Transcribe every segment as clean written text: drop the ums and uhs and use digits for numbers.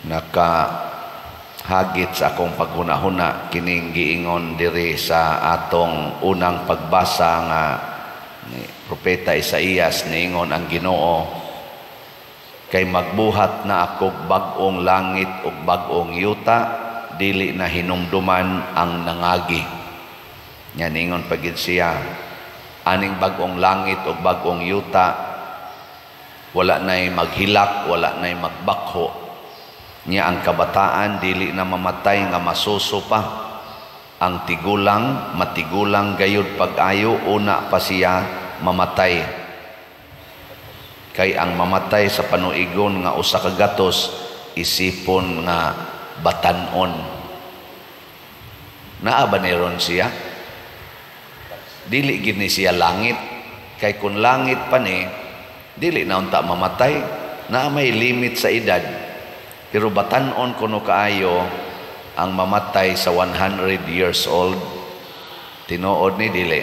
Nakahagit sa akong paghuna-huna kining giingon diri sa atong unang pagbasa nga ni Propeta Isaías. Niingon ang Ginoo, "Kay magbuhat na ako bag-ong langit ug bag-ong yuta, dili na hinumduman ang nangagi." Nya niingon pa gid siya, aning bag-ong langit ug bag-ong yuta, wala na'y maghilak, wala na'y magbakho. Nya ang kabataan dili na mamatay nga masuso pa. Ang tigulang, matigulang gayud pag-ayo una pa siya mamatay. Kay ang mamatay sa panuigon nga 100 isipon nga batan-on. Naa ba ni ron siya? Dili gid ni siya langit. Kay kung langit pa ni, dili na unta mamatay. Na may limit sa edad. Pero batan-on kuno kaayo ang mamatay sa 100 years old. Tinuod ni dili?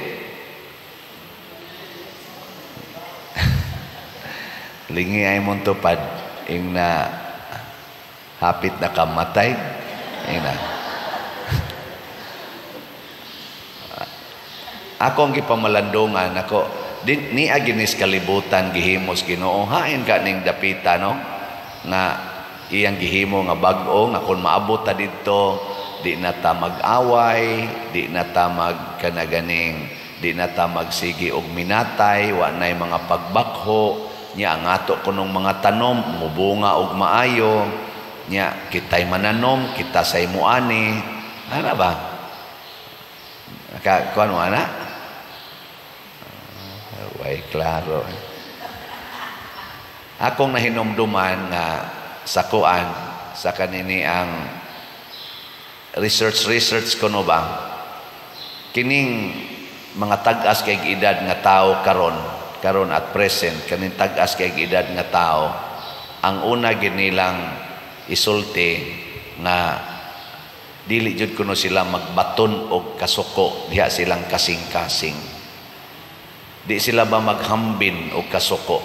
Lingi ay mong tupad ing na hapit na kamatay. Ing na. Ako ang gipamalandungan ako di, ni aginis kalibutan gihimos Ginoo, hain ka ning dapita, no, nga iyang gihimo nga bag-o, nga kung maabot ta didto di na ta mag-away, di na ta magkanaganing, di na ta magsigi og minatay, wa nay mga pagbakho. Nya ang ato kunong mga tanom mubunga og maayo, nya kitay mananom, kita say muani. Ana ba ka kuan mo ana? Way klaro. Akong nahinumduman nga sa kuan sa kanini ang research research kuno ba, kining mga tag-as kay edad nga tao karon karon at present, kaning tag-as kay edad nga tao, ang una gid nilang isulti nga dili jud kuno sila magbaton og kasuko diha silang kasing-kasing. Di sila ba maghambin og kasuko?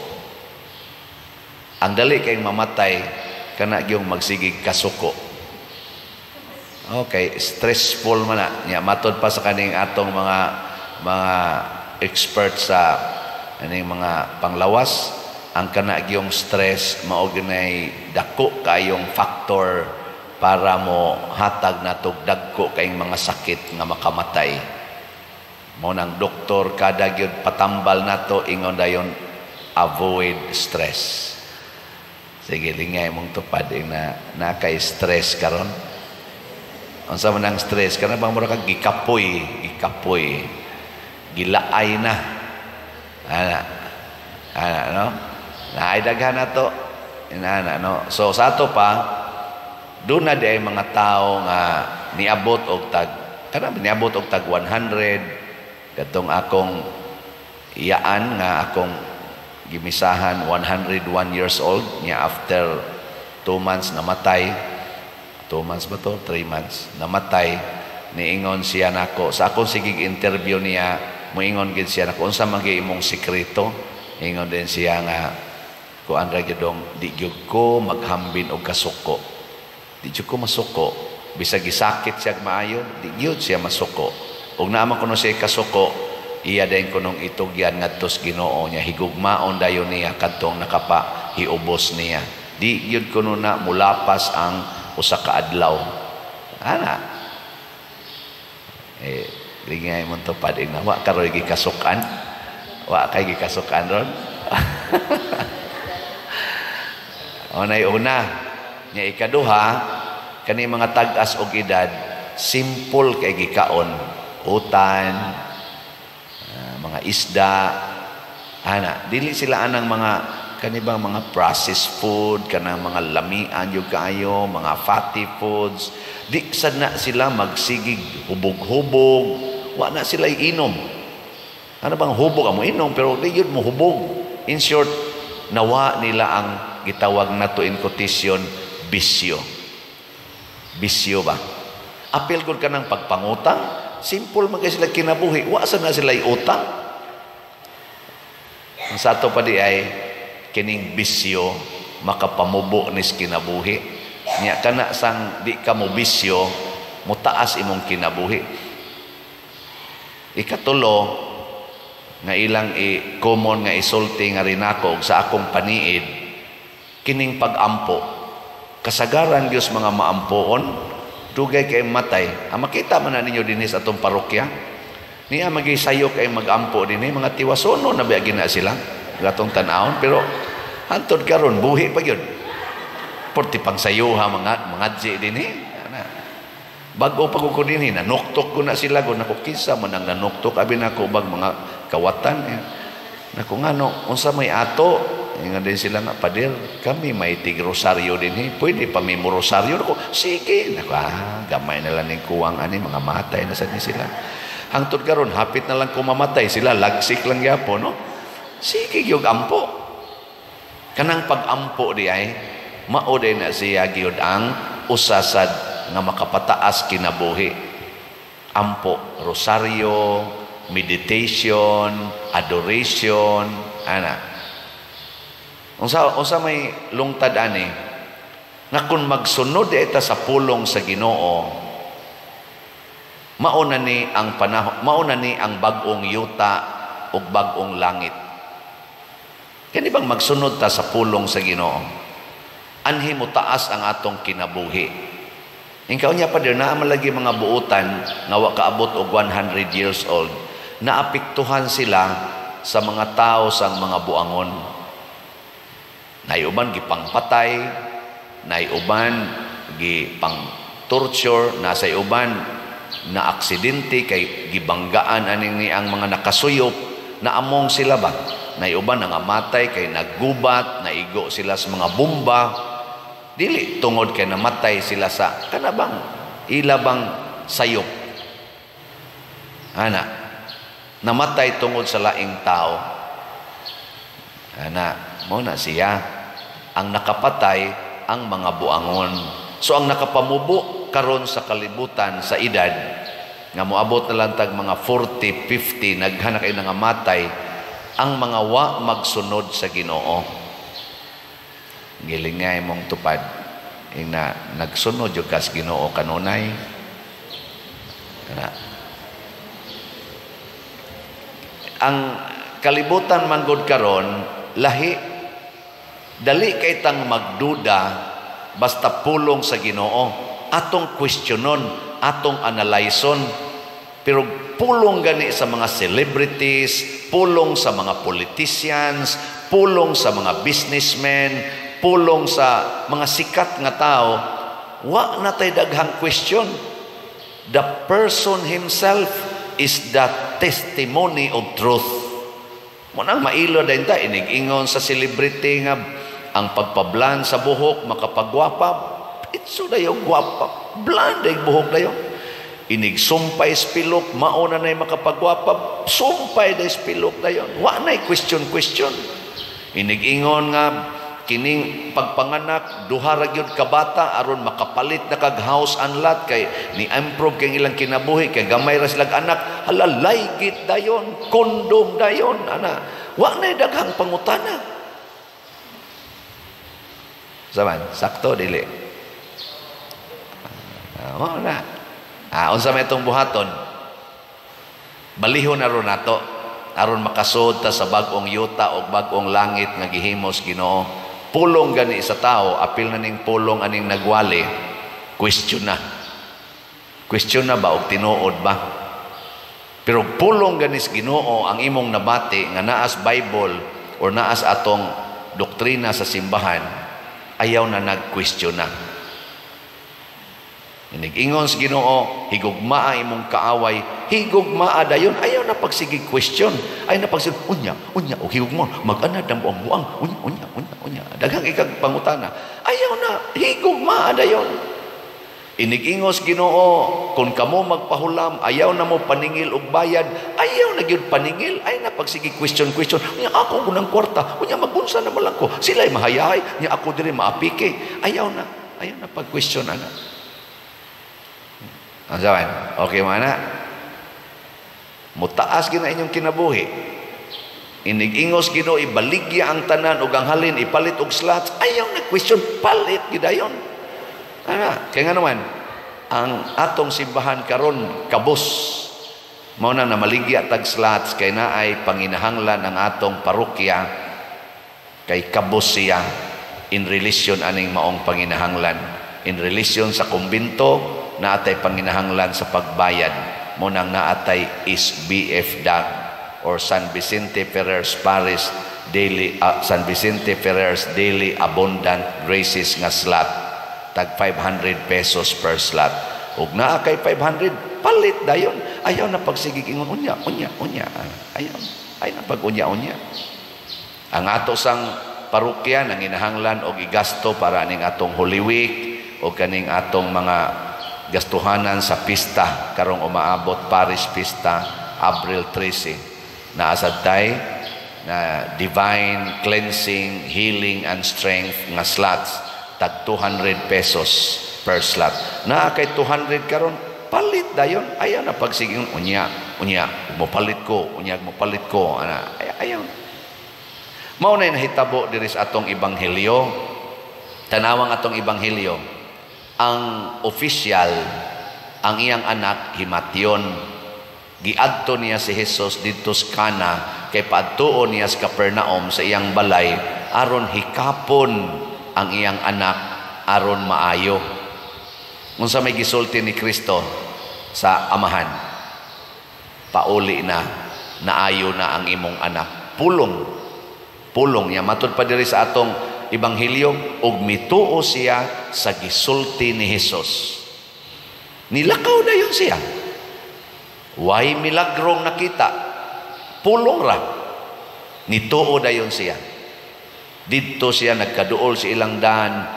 Ang dali kay mamatay kana gyung magsigig kasuko. Okay, stressful man na. Nya matod pa sa kaning atong mga expert sa kaning mga panglawas, ang kana gyung stress mao ginay dako kayong factor para mo hatag natog dagko kayong mga sakit nga makamatay. Mao nang doktor kada gyud patambal nato, ingon dayon, "Avoid stress." Sige, lingay mong tupad ing na naka-stress karon. Unsa man ang stress? Kana bang mura kag gikapoy, gikapoy. Gilaay na. Ana. Ana, no? Naay daghan na to. Inana, no? So sa ato pa, doon na di ay mga tao nga niabot og tag kana niabot og tag 100, katong akong iyaan nga akong gimisahan, 101 years old niya. After 2 months namatay. 2 months ba to? 3 months namatay. Niingon siya nako sa akong sigig interview niya, moingon gid siya nako, "Unsa man gyud imong sekreto?" Ingon din siya nga kuan ra gyud, "Di gyud ko maghambin og kasuko, di gyud ko masuko." Bisag gisakit siya maayo, di gyud siya masuko. Ug naa man kuno siya kasuko, iya din kunong itugyan ngadto sa Ginoo niya, higugmaon dayon niya kadtong nakapahiubos niya. Di gyud kuno na mulapas ang usa ka adlaw ana. Eh, lingay mo tupad ing na wa karoy gikasukan, wa kay gikasukan ron. Unay una nya. Ikaduha, kani mga tag-as og edad, simple kay gikaon, utan, mga isda ana. Dili sila anang mga kanibang mga processed food, kanang mga lamian yung kaayo, mga fatty foods. Di sad na sila magsigig hubog-hubog. Wa na sila inom. Ano bang hubog amo inom, pero di yun mo hubog. In short, nawa nila ang gitawag nato in quotation bisyo. Bisyo ba? Apil gud ka ng pagpangutang, simple man kay sila kinabuhi, wa sa na sila utang. Ang sa ato pa di ay kining bisyo makapamubo nis kinabuhi. Nya kana sang di ka mo bisyo, mutaas imong kinabuhi. Ikatulo nga ilang i-common nga isulti nga rinako sa akong paniid, kining pag-ampo. Kasagaran Diyos mga maampoon, dugay kay matay. Ang makita man na ninyo dinhi sa atong parokya, niya magisayo kay mag-ampo dinhi, mga tiwasono na biya gina sila gatong tan-awon, pero hantod karon buhi pa gyud. Porti pangsayuha mga mga dinhi. Ana. Bag-o pa ko dinhi, nanuktok ko na sila ko nako kinsa man ang nanuktok abi nako bag mga kawatan. Eh. Nako ngano unsa may ato? Ingon din sila nga, "Pader, kami may tig rosaryo dinhi. Pwede pa mi mo rosaryo?" Nako, sige. Nako, gamay na lang ning kuwang ani, mga matay na sad ni sila. Hangtod karon hapit na lang ko mamatay sila, lagsik lang gyapon, no? Sige gyud ampo. Kanang pag-ampo di ay mao day na siya gyud ang usasad nga makapataas kinabuhi. Ampo, rosaryo, meditation, adoration, ana. Unsa may lungtad ani? Nga kung magsunod ita sa pulong sa Ginoo, mao na ni ang panahon, mao na ni ang bag-ong yuta ug bag-ong langit. Kani bang magsunod ta sa pulong sa Ginoo? Anhi mo taas ang atong kinabuhi. Ikaw niya pa naa man lagi mga buutan nga wa kaabot og 100 years old, naapektuhan sila sa mga tao sang mga buangon. Naiuban gipangpatay, naiuban gipang torture, nasa uban na aksidente kay gibanggaan aning ni ang mga nakasuyop, naamong sila ba? Naiuban nangamatay kay naggubat, naigo sila sa mga bomba. Dili tungod kay namatay sila sa kana bang ila bang sayop. Ana, namatay tungod sa laing tao. Ana, mo na siya ang nakapatay ang mga buangon. So ang nakapamubo karon sa kalibutan sa edad nga moabot na lang tag mga 40, 50, naghanak kay nangamatay ang mga wa magsunod sa Ginoo. Gilingay mong tupad ina nagsunod jud kas Ginoo kanunay. Ana. Ang kalibutan man gud karon lahi, dali kay tang magduda basta pulong sa Ginoo, atong questionon, atong analyson. Pero pulong gani sa mga celebrities, pulong sa mga politicians, pulong sa mga businessmen, pulong sa mga sikat nga tao, wa na tay daghang question. The person himself is the testimony of truth. Munang mailo din ta inig-ingon sa celebrity nga ang pagpablan sa buhok makapagwapa, itso dayo gwapa, bland ay buhok dayo. Inig sumpay spilok, mao na nay makapagwapa, sumpay day spilok dayon. Wa nay question question. Inig-ingon nga kining pagpanganak duha ra gyud ka bata aron makapalit na kag house and lot kay ni improve kay ilang kinabuhi kay gamay ra silag anak, hala laygit dayon, kondom dayon, ana. Wa nay daghang pangutana. Saman, sakto dili. Mao na. Unsa may itong buhaton? Balihon aron nato aron makasud ta sa bag-ong yuta o bag-ong langit nga gihimos Ginoo. Pulong gani sa tao, apil na ning pulong aning nagwali, question na. Question na ba og tinuod ba? Pero pulong gani sa Ginoo ang imong nabati nga naas Bible or naas atong doktrina sa simbahan, ayaw na nag-question na. Inig-ingon sa Ginoo, higugmaa imong kaaway, higugmaa dayon, ayaw na pagsigig question, ayaw na pagsigig, unya, unya, o higugma, mag-anad ang buang buang, unya, unya, unya, unya. Daghang ikag pangutana, ayaw na, higugmaa dayon. Inig-ingos Ginoo, kung kamo magpahulam, ayaw na mo paningil og bayad, ayaw na gyud paningil, ayaw na pagsigig question question. Unya ako kunang kwarta, unya magunsa na malang ko, sila'y mahayahay, unya ako diri maapike. Ayaw na pag-question ana. Ang sabi, okay man na? Mutaas gina inyong kinabuhi. Inig-ingos Ginoo, ibaligya ang tanan ug ang halin, ipalit og slots. Ayaw na question, palit gidayon. Ana, kay nga naman ang atong simbahan karon kabus. Mao na namaligya tag slots kay naay panginahanglan ang atong parokya, kay kabus siya in relation aning maong panginahanglan. In relation sa kumbinto, naatay panginahanglan sa pagbayad. Mao nang naatay SBF DAG or San Vicente Ferrer's Parish Daily San Vicente Ferrer's Daily Abundant Graces nga slot, tag 500 pesos per slot. Ug naa kay 500, palit dayon. Ayaw na pagsigig ingon unya, unya, unya. Ayaw. Ayaw na pag unya, unya. Ang ato sang parokya nanginahanglan og igasto para aning atong Holy Week o kaning atong mga gastuhanan sa pista karong umaabot, Parish Pista, Abril 13. Naa sad tay na divine cleansing, healing and strength nga slots, tag 200 pesos per slot. Naa kay 200 karon, palit dayon. Ayaw na pagsiging unya, unya, mopalit ko, unya mopalit ko, ana. Ayaw. Mao na nahitabo diri sa atong ebanghelyo. Tanawang atong ebanghelyo. Ang official, ang iyang anak himatyon. Giadto niya si Jesus didto sa Kana kay paadtuon niya sa Capernaum sa iyang balay aron hikapon ang iyang anak aron maayo. Unsa may gisulti ni Kristo sa amahan? "Pauli na, naayo na ang imong anak." Pulong. Pulong niya. Matud pa diri sa atong ebanghelyo, ug mituo siya sa gisulti ni Jesus. Nilakaw na yun siya. Way milagrong nakita. Pulong ra. Nituo dayon siya. Didto siya nagkaduol sa ilang daan.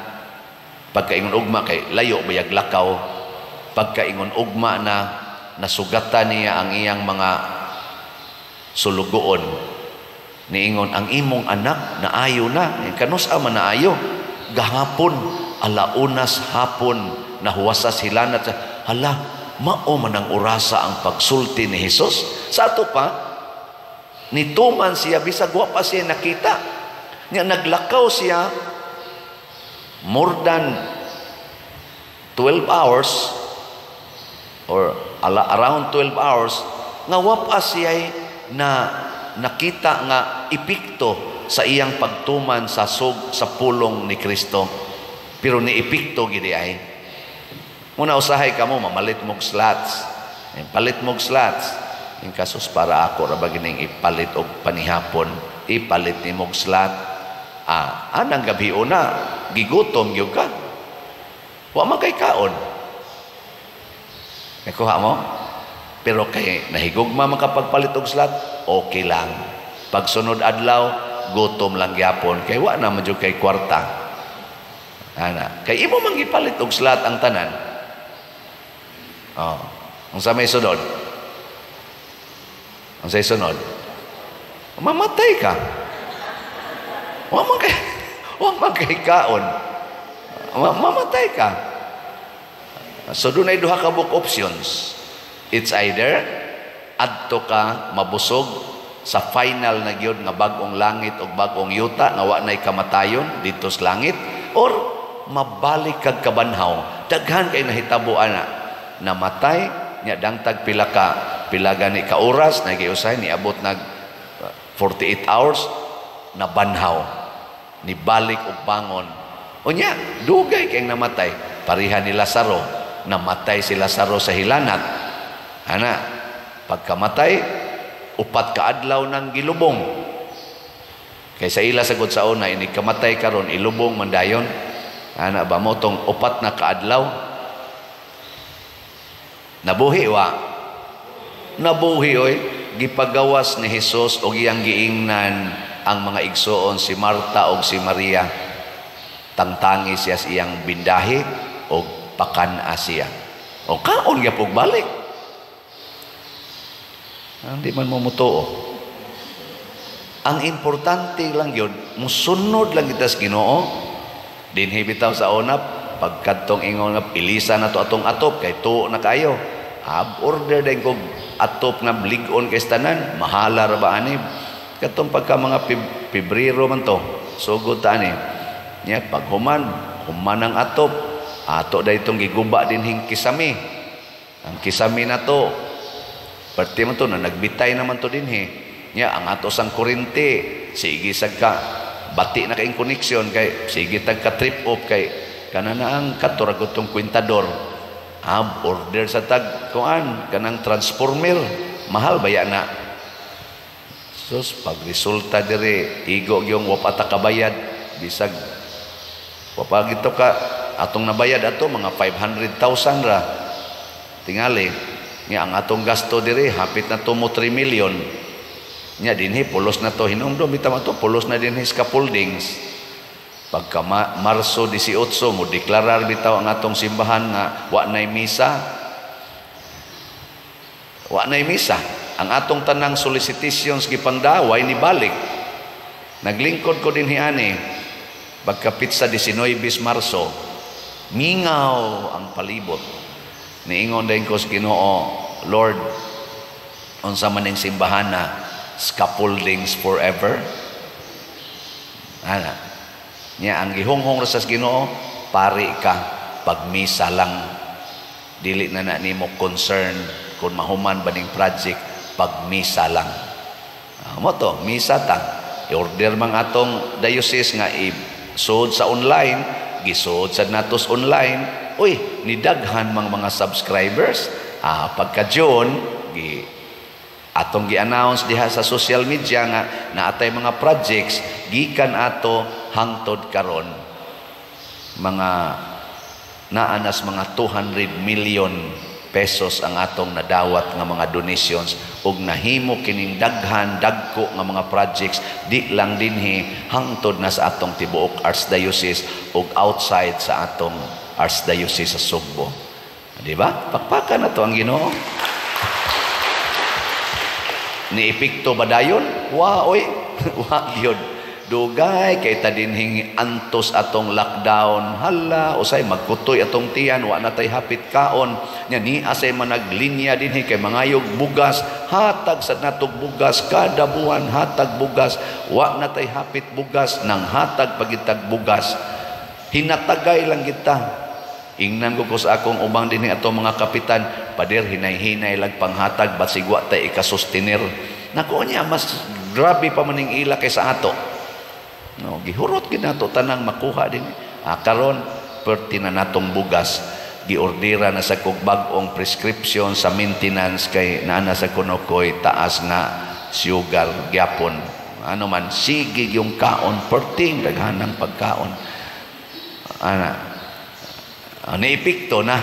Pagkaingon ugma, kay layo bayag lakaw. Pagkaingon ugma na, nasugatan niya ang iyang mga sulugoon. Niingon, "Ang imong anak naayo na." "Kanus-a man naayo?" "Gahapon, alaunas hapon, nahuwasa hilanat." Hala, mao man ang orasa ang pagsulti ni Jesus. Sa ato pa, nituman siya, bisag wa pa siya nakita. Nga naglakaw siya more than 12 hours or around 12 hours nga wa pa siya na nakita nga epekto sa iyang pagtuman sa pulong ni Kristo. Pero ni epekto gid ay. Muna usahay kamo mamalit mog slots. Palit mog slots. Yung kasos para ako ra ba gining ipalit og panihapon, ipalit ni mog slot. Anang gabi una, gigutom gyud ka. Wa man kay kaon. Nakuha mo? Pero kay nahigugma man kapagpalit og slot, okay lang. Pagsunod adlaw, gutom lang gyapon kay wa na man jud kay kwarta. Ana, kay imo man gipalit og slot ang tanan. Oh, unsa may sunod? Unsay sunod? Mamatay ka. Wa man kay kaon. Mamatay ka. So dunay duha ka buok options. It's either adto ka mabusog sa final na gyud nga bag-ong langit ug bag-ong yuta nga wa nay kamatayon didto sa langit, or mabalik kag kabanhaw. Daghan kay nahitabo ana. Namatay nya dangtag pila gani ka oras, nagiusay niabot nag 48 hours, nabanhaw, nibalik og bangon. Unya dugay kay namatay, pareha ni Lazaro. Namatay si Lazaro sa hilanat ana. Pagkamatay, 4 ka adlaw nang gilubong, kay sa ila sagod sa una, inig kamatay karon, ilubong man dayon ana ba. Mo tong 4 na kaadlaw, nabuhi wa? Nabuhi oy. Gipagawas ni Hesus og iyang giingnan ang mga igsoon, si Marta og si Maria, "Tangtangi siya sa iyang bindahi og pakan-a siya." O kaon gyapon balik. Hindi man mo mutuo. Ang importante lang yun, musunod lang kita sa Ginoo. Dinhi bitaw sa una, pagkadtong ingon nga ilisa na to atong atop kay tuo na kayo. Ab order din kog atop nga lig-on kay tanan, mahala ra ba ani? Katong pagka mga Pebrero man to, sugod ta ani. Nya pag human, human ang atop. Ato daytong giguba dinhing kisame. Ang kisame na to, parte man to na nagbitay naman to dinhi. Nya ang ato sang kuryente, sige sad ka bati na kayong connection kay sige tag ka trip off kay kana na ang kadto ra gud tong kwintador. Ah, order sa tag kuan kanang transformer, mahal baya na. Sus, pag resulta dire, igo gyung wa pa ta kabayad, bisag wa pa gito ka atong nabayad ato mga 500,000 ra. Tingali nga ang atong gasto dire hapit na to mo 3 million. Nya dinhi pulos na to, hinumdum bitaw ato, pulos na dinhi scaffoldings. Pagka Marso 18 mo deklarar bitaw ang atong simbahan nga wa nay misa. Wa nay misa. Ang atong tanang solicitations gipangda, way ni balik. Naglingkod ko dinhi ani pagka pitsa 19 Marso, mingaw ang palibot. Niingon din ko sa Ginoo, "Lord, unsa man ning simbahan na scaffoldings forever?" Ana. Nya ang gihunghong ra sa Ginoo, "Pari ka, pagmisa lang. Dili na na nimo concern kung mahuman ba ning project, pagmisa lang." Ah, mo to, misa ta. I-order mang atong diocese nga i-sud sa online, gisud sa natos online. Uy, nidaghan mang mga subscribers. Ah, pagka June, gi atong gi-announce diha sa social media nga naatay mga projects, gikan ato hangtod karon mga naanas mga 200 million pesos ang atong nadawat nga mga donations ug nahimo kining daghan dagko nga mga projects, di lang dinhi, hangtod na sa atong tibuok archdiocese ug outside sa atong archdiocese sa Sugbo. Di ba? Pakpakan na to ang Ginoo. Ni epekto ba dayon? Wa oy. Wa gyud. Dugay kay ta dinhing antos atong lockdown. Hala, usay magkutoy atong tiyan, wa na tay hapit kaon. Nya ni asay managlinya dinhi kay mangayog bugas, hatag sa natog bugas kada buwan, hatag bugas, wa na tay hapit bugas, nang hatag pagitag bugas. Hinatagay lang kita. Ingnan ko sa akong ubang dinhi atong mga kapitan, "Pader, hinay-hinay lang panghatag basig wa tay ikasustenir." Nako niya, mas grabe pa maning ila kaysa ato. No, gihurot gid nato tanang makuha din. Ah, karon perti na natong bugas, giordera na sa kog bag-ong prescription sa maintenance kay naa sa kuno koy taas nga sugar gyapon. Ano man sige yung kaon, perting daghanang pagkaon. Ana, niepekto na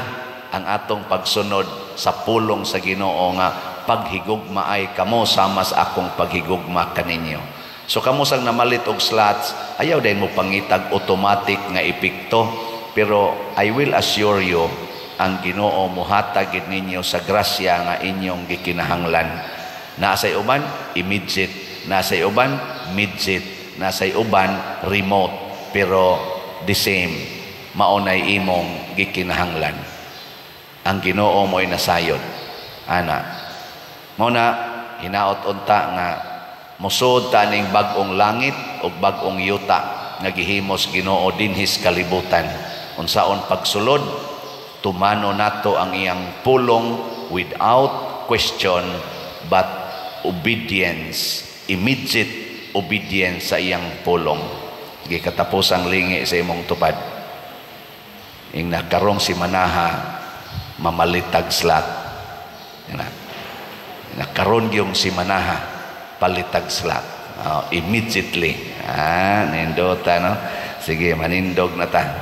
ang atong pagsunod sa pulong sa Ginoo nga paghigugma ay kamo sama sa akong paghigugma kaninyo. So kamo sang namalit og slots, ayaw din mo pangitag automatic nga epekto, pero I will assure you ang Ginoo mohatag gid ninyo sa grasya nga inyong gikinahanglan. Naa say uban immediate, naa say uban midget, naa say uban remote, pero the same mao nay imong gikinahanglan. Ang Ginoo mo'y nasayod. Ana. Mao na hinaot unta nga mosud ta ning bag-ong langit ug bag-ong yuta nga gihimos Ginoo dinhis kalibutan. Unsaon pagsulod, tumano nato ang iyang pulong without question but obedience, immediate obedience sa iyang pulong. Gikatapos ang lingi sa imong tupad. Ing nakarong si Manaha mamalitag slot. Yan. Nakaron yung si Manaha palitag slot. Immediately. Ah, nindota no. Sige, manindog na ta.